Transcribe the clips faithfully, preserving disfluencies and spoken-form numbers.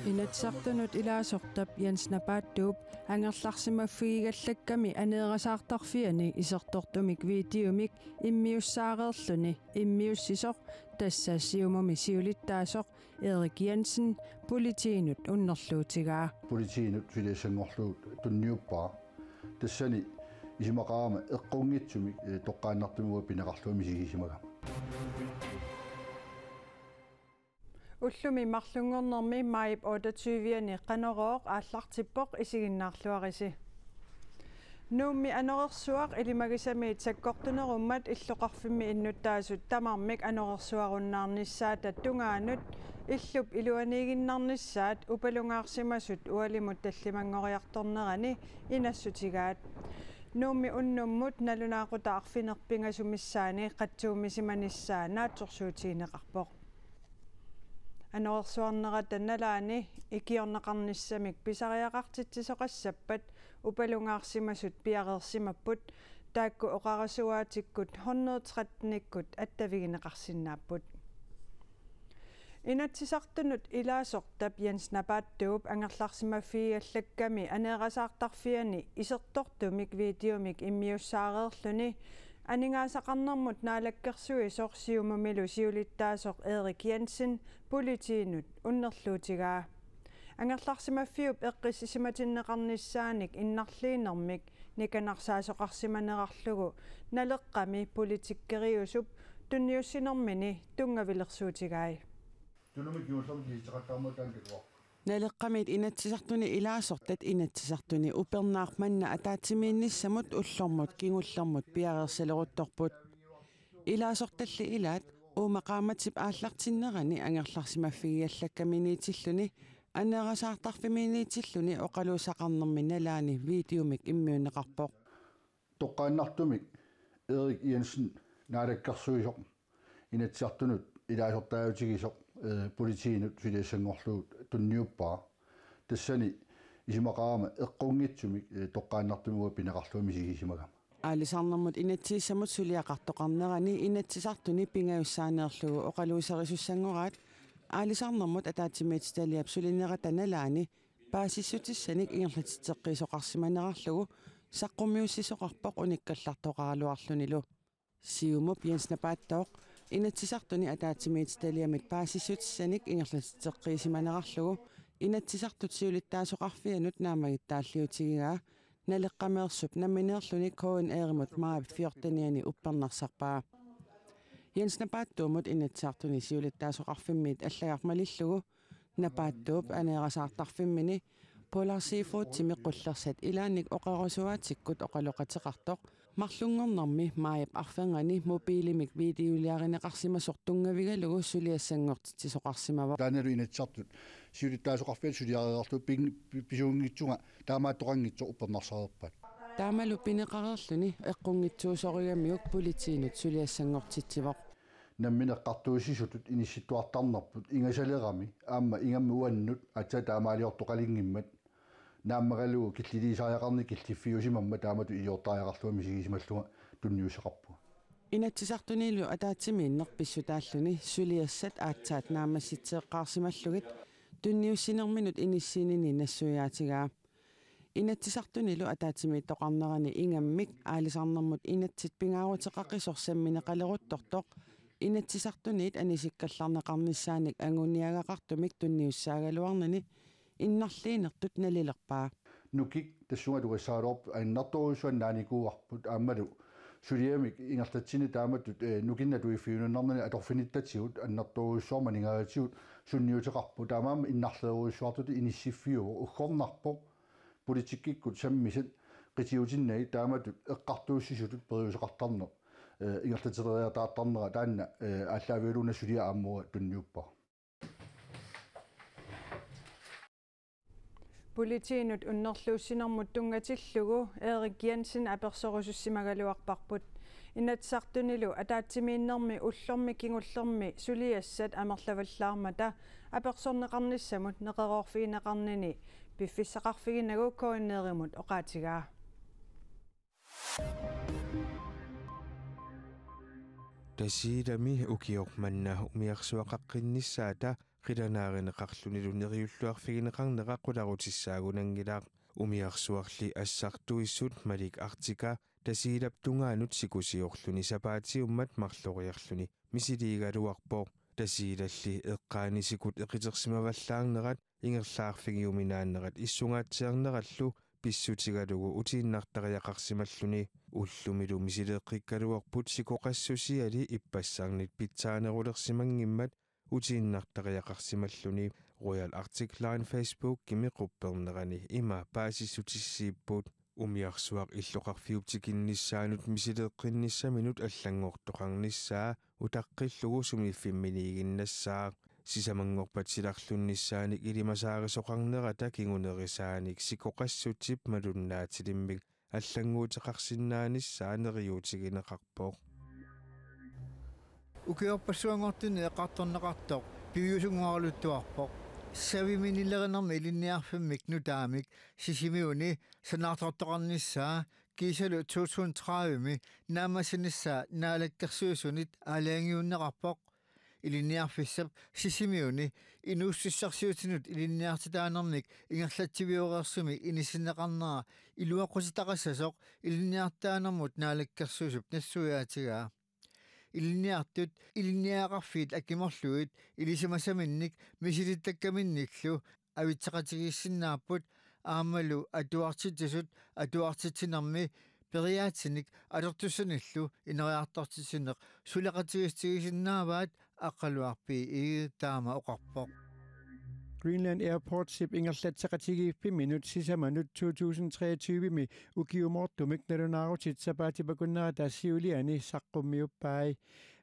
Inatsisartunut ilaasortap Jens Napaattuup angerlarsimaffigigallakkami aneerasaartarfiani isertortumik videomik immiussaareerluni immiussisoq, tassa Siumumi siulittaasoq Erik Jensen, politiinut unnerluutigaa. Politiinut suliassanngorlugu tunniuppara. Tassani isumaqarama eqqunngitsumik, eh, toqqaannartumik uanga pineqarlunga misigisimagama. Ullumi marlunngornermi maajip otteogtyve-ani Qanorooq aallartippoq, isiginnaarluarisi. Nuummi anorersuaq ilimagisamiit sakkortunerummat illoqarfimmi innuttaasut tamarmik anorersuarunnaarnissaata tungaanut illup iluaniiginnarnissaat upalungaarsimasut ualimut tallimanngoriartornerani inassutigaat. Nuummi unnummut nalunaaqutaq arfineq-pingasumissaani qatsuumisimanissaa naatsorsuutigineqarpoq. Anorersuarnerata nalaani ikiorneqarnissamik pisariaqartitsisoqassappat upalungaarsimasut piareersimapput, taakku oqarasuaatikkut hundrede tretten-ikkut attavigineqarsinnaapput. Inatsisartunut ilaasortap Jens Napaattuup angerlarsimaffigigallakkami aneerasaartarfiani isertortumik videomik immiussaareerluni aningaasaqarnermut naalakkersuisoq Siumumilu siulittaasoq Erik Jensen politiinut unnerluutigaa. Angerlarsimaffiup eqqissisimatinneqarnissaanik innarliinermik nikanarsaasoqarsimanerarlugu Naleqqami politikkeriusup tunniussinermini tunngavilersuutigai. Tunumik juullumi kiisseqattaarmat taanna katuarput. Naleqqamiit Inatsisartuni ilaasortat Inatsisartuni upernaaq manna ataatsimiinnissamut ullormut kingullermut piareersaleruttorput. Ilaasortalli ilaat uuma qaammatip aallartinnerani angerlarsimaffigigallakkaminiitilluni aneerasaartarfimiinniitilluni oqaluussaqarnermi nalaani videomik immiunneqarpoq. Toqqaannartumik Erik Jensen naalakkersuisoq Inatsisartunut ilaasortaajutigisoq, eh, politiinut suliassanngorlugu tunniuppara. Tassani isumaqarama eqqunngitsumik, eh, toqqaannartumik uanga pineqarlunga misigisimagama. Aalisarnermut inatsisissamut suliaqartoqarnerani Inatsisartuni pingajussaaneerlugu oqaluuserisussanngorpaat aalisarnermut ataatsimiititaliap sulinerata nalaani paasissutissanik ingerlatitseqqiisoqarsimanerarlugu saqqummiussisoqarpoq unikkallartoqaraluarlunilu. Siumup Jens Napaattooq Inatsisartuni ataatsimiititaliamit paasissutissanik ingerlatitseqqiisimanerarlugu Inatsisartut siulittaasoqarfianut naammagittaalliutigigaa Naleqqameersup nammineerluni K N R-imut maajip fjorteniani uppernarsarpaa. Jens Napaattuumut Inatsisartuni siulittaasoqarfimmiit allagarmalillugu Napaattuup aneerasaartarfimmini Polar Seafoodimi qullersat ilaannik oqarasuaatikkut oqaloqateqartoq marlunngornermi maajip arfernganni mobiilimik videoliarineqarsimasoq tunngavigalugu suliassanngortitsisoqarsimavoq. Taannalu Inatsisartut siulittaasoqarfiata suliareerlugu ping-, pi-, pisuunngitsunga taamaattoqanngitsoq uppernarsareerpaat. Taamalu pineqareerluni eqqunngitsuusorigamiuk politiinut suliassanngortitsivoq. Nammineq eqqartuussisutut inissittuartarnerput ingasalerami aamma ingammik uannut aatsaat taamaaliortoqalinngimmat naammagalugu killiliisariaqarneq killiffiusimammat taamatut iliortariaqarlunga misigisimallunga tunniussaqarpunga. Inatsisartunilu ataatsimiinneq pissutaalluni suliassat aatsaat naammassitseqqaarsimallugit tunniussinerminut inissiinini nassuiaatigaa. Inatsisartunilu ataatsimiittoqarnerani ingammik aalisarnermut inatsit pingaaruteqaqisoq sammineqaleruttortoq Inatsisartuniit anisikkallarneqarnissaanik anguniagaqartumik tunniussaagaluarnani innarliinertut nalilerpaa. Nukik tassunga atugassagaluarput annertoorujussuarnik naanikuuarput aammalu suliamik ingerlatsineq taamatut, eh, nukinnik atuiffigiunnarnani atorfinittatigut annertoorujussuarmik aningaasatigut sunniuteqarput, taamaammat innarleerujussuartutut inissiffiuvoq, uggornarpoq politikkikkut sammisat qitiutinnagit taamatut eqqartuussisutut periuseqartarneq, eh, ingerlatileriataartarnera taanna, eh, aallaavigalugu una suliaq aamma uanga tunniuppara. Politiinut unnerluussinermut tunngatillugu Erik Jensen apersorusussimagaluarparput. Inatsisartunilu ataatsimiinnermi ullormi kingullermi suliassat amerlavallaarmata apersorneqarnissamut neqeroorfigineqarnini piffissaqarfiginagu K N R-imut oqaatigaa. Tasiilami ukioq manna umiarsuaqaqqinnissaata qilanaarineqarlunilu neriulluarfigineqarnera qularutissaagunanngilaq. Umiarsuarli assartuissut Malik Arctica Tasiilap tungaanut sikusiorluni sapaatiummat marloriarluni misiliigaluarpoq. Tasiilalli eqqaani sikut eqitersimavallaarnerat ingerlaarfigiuminaannerat issungaatsiarnerallu pissutigalugu utiinnartariaqarsimalluni. Ullumilu misileeqqikkaluarput sikoqassusiali ippassarnit pitsaanerulersimanngimmat utiinnartariaqarsimalluni. Royal Arctic Line Facebookimi quppernerani ima paasissutissiipput. Umiarsuaq illoqarfiup tikinnissaanut misileeqqinnissaminut allanngortoqarnissaa utaqqillugu sumiiffimminiiginnassaaq. Sisamanngorpat silarlunnissaanik ilimasaarisoqarnerata kingunerisaanik sikoqassutip malunnaatilimmik allannguuteqarsinnaanissaa neriuutigineqarpoq. Ukiorpassuanngortinni eqqartorneqartoq piviusunngoraluttuarpoq. Saviminilerinermi ilinniarfimmik nutaamik Sisimiuni sanaartortoqarnissaa kiisalu to tusind tredive-mi naammassinissaa Naalakkersuisunit aalajangiunneqarpoq. Ilinniarfissap Sisimiuni inuussutissarsiutinut ilinniartitaanermik ingerlatsivioreersumi inissinneqarnera iluaqutitaqassasoq ilinniartitaanermut Naalakkersuisup nassuiaatigaa. Ilinniartut ilinniagaqarfiit akimorlugit ilisimasaminnik misilittakkaminnillu avitseqatigiissinnaapput aammalu atuartitsisut atuartitsinermi periaatsinik atortussanillu ineriartortitsineq suleqatigiissutigisinnaavaat, Aqqaluaq B E taama oqarpoq. Greenland Airportsip ingerlatseqatigiiffimminut sisamanut to tusind treogtyve-mi ukiumoortumik nalunaarutit sapaatip akunnerata siuliani saqqummiuppai.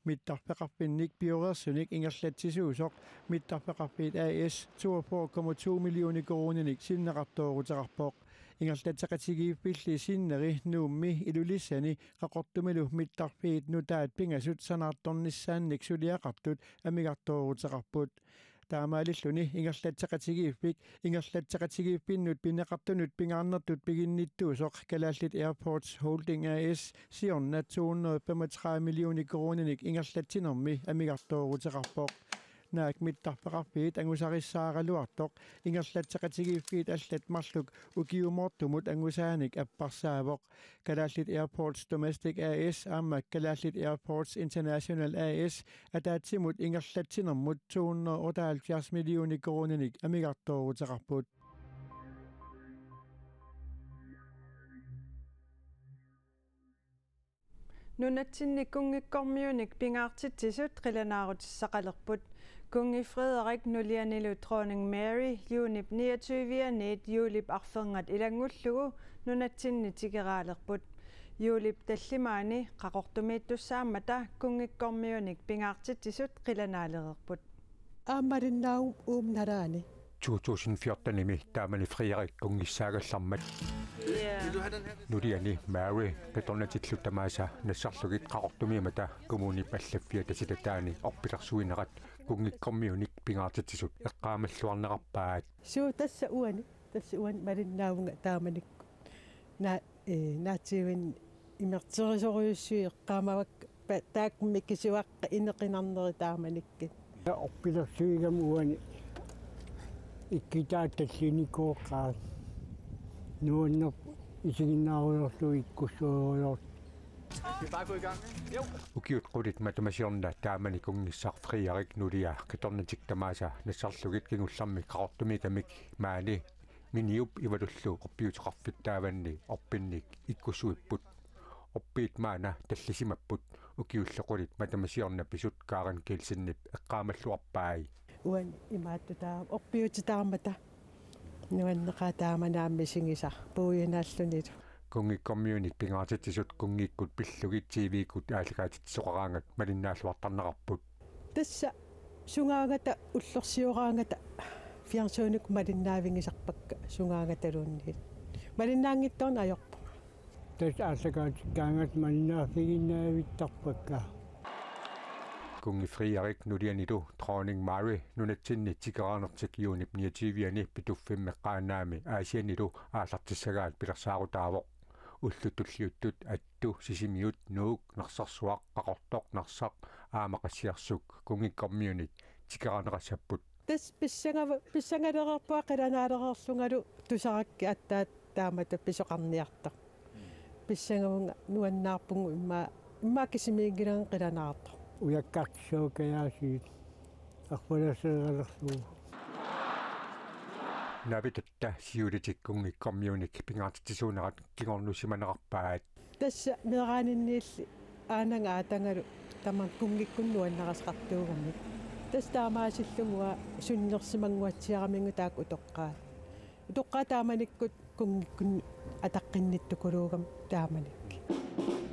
Mittarfeqarfinnik pioreersunik ingerlatsisuusoq Mittarfeqarfiit A/S toogfyrre komma to millioner koruuninik sinneqartooruteqarpoq. Ingerlatseqatigiiffilli sinneri Nuummi, Ilulissani Qaqortumilu mittarfiit nutaat pingasut sanaartornissaannik suliaqartut amigartooruteqarput. Taamaalilluni ingerlatseqatigiiffik ingerlatseqatigiiffinnut pineqartunut pingaarnertut piginnittuusoq Kalaallit Airports Holding A/S siorna to hundrede femogtredive millioner koruuninik ingerlatsinermi amigartooruteqarpoq. Naak mittarfeqarfiit angusarissaaraluartoq ingerlatseqatigiiffiit allat marluk ukiumoortumut angusaanik apparsaavoq. Kalaallit Airports Domestic A/S aamma Kalaallit Airports International A/S ataatsimut ingerlatsinermut to hundrede otteoghalvfjerds millioner koruuninik amigartooruteqarput. Nunatsinni kunngikkormiunik pingaartitsisut qilanaarutissaqalerput. Kunngi Frederik nulianilu Dronning Mary juunip niogtyve-aniit juulip arfernat ilanngullugu nunatsinni tikeraalerput. Juulip tallimaani Qaqortumiittussaammata kunngikkormiunik pingaartitsisut qilanaalereerput. Aamma malinnaavunga uuma nalaani. To tusind fjorten-imi taamani Frederik kunngissaagallarmat. Nuliani Mary qitornatillu tamaasa nassarlugit Qaqortumiimmata kommunip allaffia tasilataani orpilersuinerat kunngikkormiunik pingaartitsisut eqqaamalluarnerarpaat. Suu, tassa uani, tassa uani malinnaavunga taamanikkut. Na, ee, naatsiivinni imerterisorujussuit eqqaamavakka pa-, taakku mikisuaqqat ineqinarneri taamanikkut. Orpilersuigama uani ikkutaat tallinikooqaat. Nuannerpoq isiginnaarujorlugu ikkussuerujorlugu. Ukiut qulit matuma siorna taamani kunngissaq Frederik nulia qitornatik tamaasa nassarlugit kingullermik Qaqortumiikkamik maani Miniup Ivalullu orpiuteqarfittaavanni orpinnik ikkussuipput. Orpiit maanna tallisimapput, ukiullu qulit matuma siorna pisut Karen Kielsenip eqqaamalluarpai. Uani imaattoq taama orpiutitaarmata nuanneqaaq taama naammassigisaq puiunaallunilu. Kunngikkormiunik pingaartitsisut kunngikkut pillugit T V-kkut aallakaatitsisoqaraangat malinnaalluartarnerarput. Tassa sugaangata ullorsioraangata fjernsynikkut malinnaavigisarpakka sugaangataluunniit. Malinnaanngitsoornak ajorpunga. Tassa aallakaatikkaangata malinnaaffiginnaavittarpakka. Kunngi Frederik nulianilu Dronning Mary nunatsinni tikeraanertik juunip niogtyve-ani Pituffimmi Qaanaami Aasiannilu aallartissagaat pilersaarutaavoq. Ullut tulliuttut Attu, Sisimiut, Nuuk, Narsarsuaq, Qaqortoq, Narsaq, aamma Qassiarsuk Kunngikkormiunik tikeraarneqassapput. Tassa pissangava-, pissangalereerpunga qilanaalereerlungalu tusarakkit aatsaat taamatut pisoqarniartoq. Pissangavunga nuannaarpunga immaqa, immaqa kisimiinngilanga qilanaartoq. Ujakkartissavat kajaasiit arpalaseeralerlugu. Naapitatta siulitik Kunngikkormiunik pingaartitsisuunerat kingornussimanerarpaat. Tassa meeraaninniilli aananga aatangalu tamanna kunngikkunik nuannarisaqartuugamik. Tassa taamaasillunga sunnersimannguatsiaraminnga taakku utoqqaat. Utoqqaat taamanikkut kunngikkut ataqqinnittukuluugamik taamanikkut.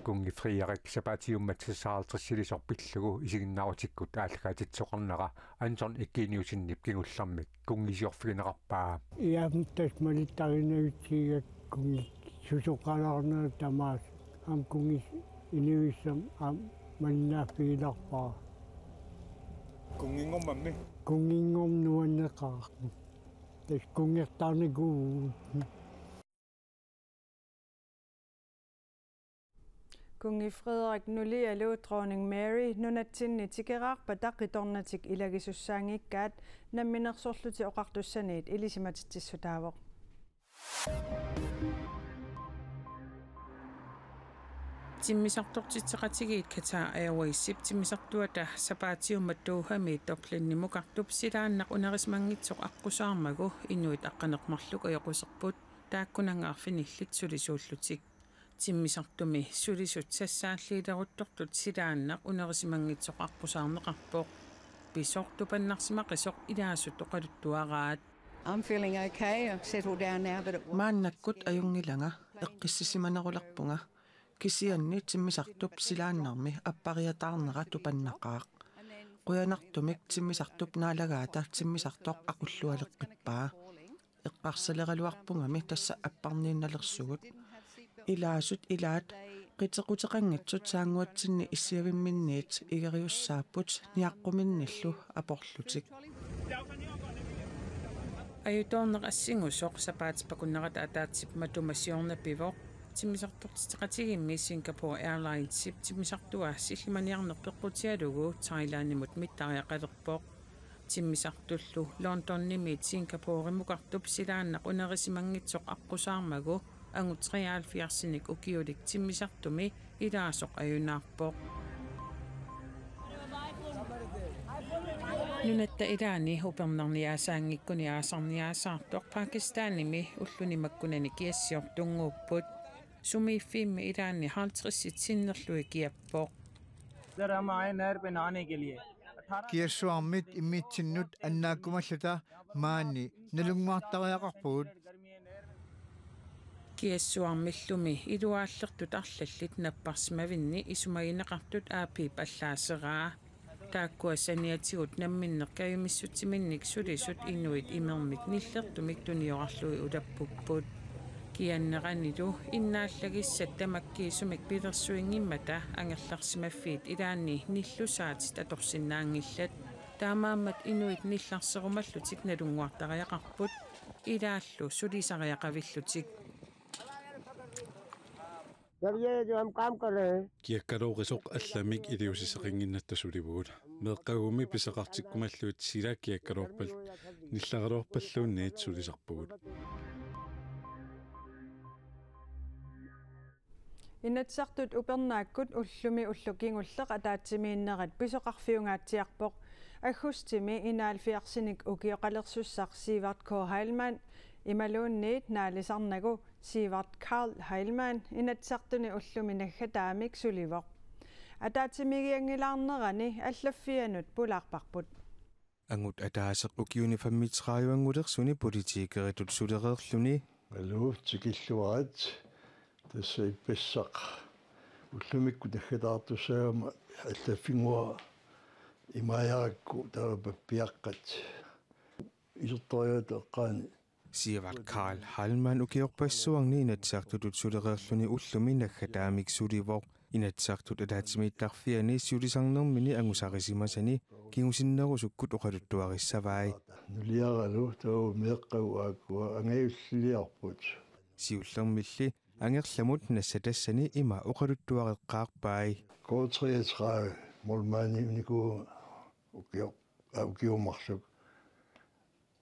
Kunngi Frederik sapaatiummat seksoghalvtredsilisoq pillugu isiginnaarutikkut aallakaatitsisoqarnera Anton Eugeniussenip kingullermik kunngisiorfigineqarpaa. Iam tassa malittarinerutsiga kunngi susoqalaarnerat tamaasa aamma kunngi inivissam aamma malinnaaffigilaarpara. Kunnginngormammi? Kunnginngormat nuanneqaaq. Tassa kunngertarnikuuvugut. Kunngi Frederik nulialu Dronning Mary nunatsinni tikeraarpata qitornatik ilagisussaanngikkaat Namminersorlutik Oqartussaniit ilisimatitsissutaavoq. Timmisartortitseqatigiit Qatar Airwaysip timmisartuata sapaatiummat Dohami Dublinimukartup silaannaq unerisimanngitsoq aqqusaarmagu inuit aqqaneq-marluk ajoquserput taakkunanngaarfinillit sulisuullutik. Timmisartumi sulisut sassaalliileruttortut silaannaq unerisimanngitsoq aqqusaarneqarpoq. Pisoq tupannarsimaqisoq ilaasut oqaluttuaraat. I'm feeling okay. I've settled down now that it works. Maannakkut ajunngilanga, eqqissisimanerulerpunga. Kisianni timmisartup silaannarmi appariataarnera tupannaqaaq. Qujanartumik timmisartup naalagaata timmisartoq aqullualeqqippaa. Eqqarsaleraluarpungami tassa apparniinnalersugut. Ilaasut ilaat qitequteqanngitsut saannguatsinni issiavimminniit igeriussaapput niaqquminnillu aporlutik. Ajutoorneq assingusoq sapaatip akunnerata ataatsip matuma siorna pivoq. Timmisartortitseqatigiimmi Singapore Airlinesip timmisartua sillimaniarneq peqqutigalugu Thailandimut mittariaqalerpoq. Timmisartullu Londonimiit Singaporemukartup silaannaq unerisimanngitsoq aqqusaarmagu angut treoghalvfjerdsinik ukiulik timmisartumi ilaasoq ajunaarpoq. Nunatta ilaani upernarniaasaanngikkunik aasarniaasaartoq Pakistanimi ulluni makkunani kiassiortunnguupput. Sumiiffiimmi ilaanni halvtredsit sinnerlugit kiappoq. Sir, हम आए नहर पे नहाने के लिए। अठारह Kiassuarmit immitsinnut annaakkumalluta maani nalunnguartariaqarpugut. Kiassuarmillumi iluaallertut arlallit napparsimavinni isumagineqartut A P-p allaaseraa. Taakkua saniatigut namminneq kajumissutsiminnik sulisut inuit imermik nillertumik tuniorarlugit ulappupput. Kianneranilu innaallagissat tamakkiisumik pilersuinngimmata angerlarsimaffiit ilaanni nillusaatit atorsinnaanngillat. Taamaammat inuit nillarserumallutik nalunnguartariaqarput ilaallu sulisariaqavillutik. Sir, ये जो हम काम कर रहे हैं। Kiakkalooqisoq allamik iliuusissaqannginnatta sulivugut. Meeqqagummi pisaqartikkumallugit sila kiakkalorpal-, nillaraluarpalluunniit sulisarpugut. Inatsisartut upernaakkut ullumi ulloq kingulleq ataatsimiinnerat pisoqarfiungaatsiarpoq. Aggustimi enoghalvfjerdsinik ukioqalersussaq Sivert K. Heilmann imaluunniit naalisarnagu Sivert Karl Heilmann Inatsisartuni ullumi naggataamik sulivoq. Ataatsimiigianngilaarnerani allaffianut pulaarparput. Angut ataaseq ukiuni femogtredive-ngulersuni politikeritut sulereerluni. Aluu, tikilluarit. Tassa ippassaq ullumikkut naggataartussaagama allaffinnguaq imaajarakku taava pappiaqqat. Isertoriarluta eqqaani. Sivert Karl Heilmann ukiorpassuarni Inatsisartutut sulereerluni ullumi naggataamik sulivoq. Inatsisartut ataatsimiittarfiani siulisarnermini angusarisimasani kingusinnerusukkut oqaluttuarissavai. Nuliaralu taava meeqqagut aakkua angajulliliarput. Siullermilli angerlamut nassatassani ima oqaluttuareqqaarpai. K treogtredive. Målmandiunikuuvunga ukio-, aa, ukiut marluk.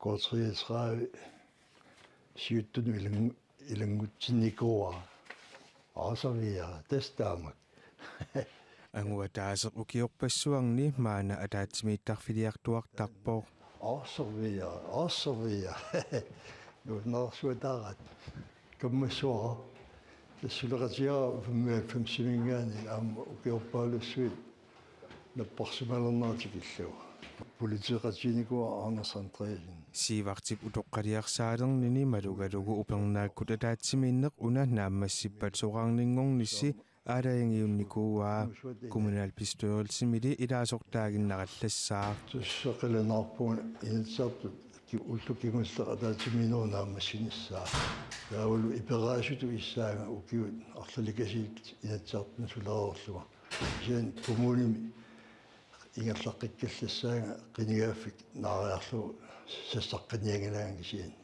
K treogtredive sytten ilangu-, ilanngutsinnikuuara. Aasavia, tassa taamak. Anguataaseq ukiorpassuarni maanna ataatsimiittarfiliartuartarpoq. Aasavia, aasavia. Nuunnaarsuataaraat. Kammassuara. Tassa suleqatigaara femoghalvfemsimiingaanniit aamma ukiorpaalussuit napparsimalernerat tikillugu. Politeeqatiginikuuara Anders Andreasen. Siivartip utoqqaliarsaalernini malugalugu upernaakkut ataatsimiinneq una naammassippat soraarninngornissi aalajangiunnikuuaa. Kommunalbestyrelsimili ilaasortaaginnarallassaaq. Tassa qilanaarpunga Inatsisartut ki-, ullut kingulleq ataatsimiinnerup naammassinissaa. Taavalu iperaasutut issaanga ukiut arlalikasiit Inatsisartuni sulereerlunga. Kisianni kommunimi ingerlaqqikkallassaanga qinigaaffik naariarlugu sassaqqinnianngilaanga kisianni.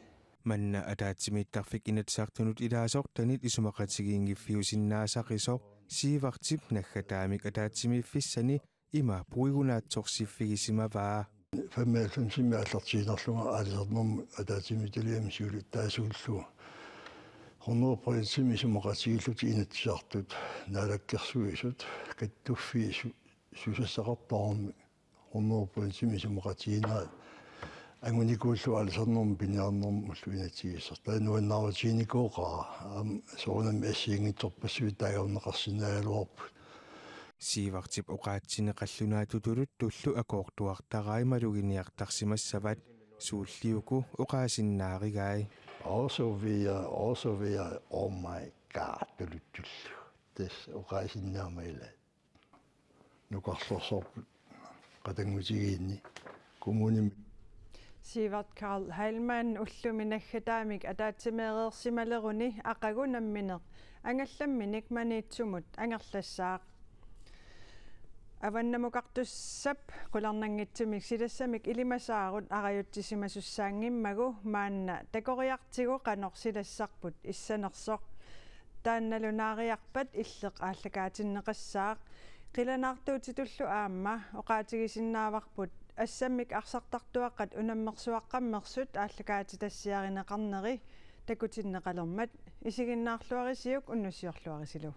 Manna ataatsimiittarfik Inatsisartunut ilaasortanit isumaqatigiinngiffiusinnaassaqisoq Siivartip naggataamik ataatsimiiffissani ima puigunaatsorsiffigisimavaa. Femoghalvfemsimi aallartiinnarlunga aalisarnermut ataatsimiititaliami siulittaasuullugu. Hundrede procentimik isumaqatigiillutik Inatsisartut, Naalakkersuisut, kattuffiit su-, susassaqartarmik hundrede procentimik isumaqatigiinnerat angunikuullugu aalisarnermut piniarnermullu inatsisissaq. Taava nuannaarutiginikuuara, aamma soorunami assigiinngitsorpassuit taagorneqarsinnaagaluarput. Siivartip oqaatsini qallunaatutuluttullu akoortuartarai maluginiartarsimassavat, suulli uku oqaasinnaarigai. Aasavia, aasavia, oh my God, tuluttullu. Tassa oqaasinnaamma ilaat. Nukarlersorput qatanngutigiinni kommunimi. Siivart Karl Heilmann ullumi naggataamik ataatsimeereersimaleruni aqagu nammineq angallamminik Maniitsumut angerlassaaq. Avannamukartussap qularnanngitsumik silassamik ilimasaarut arajutsisimasussaanngimmagu maanna takoriartigu qanoq silassarput issanersoq. Taannalu naariarpat illeq aallakaatinneqassaaq. Qilanaartuutitullu aamma oqaatigisinnaavarput assammik arsartartuaqqat unammersuaqqammersut aallakaatitassiarineqarneri takutinneqalermat. Isiginnaarluarisiuk, unnussiorluarisilu.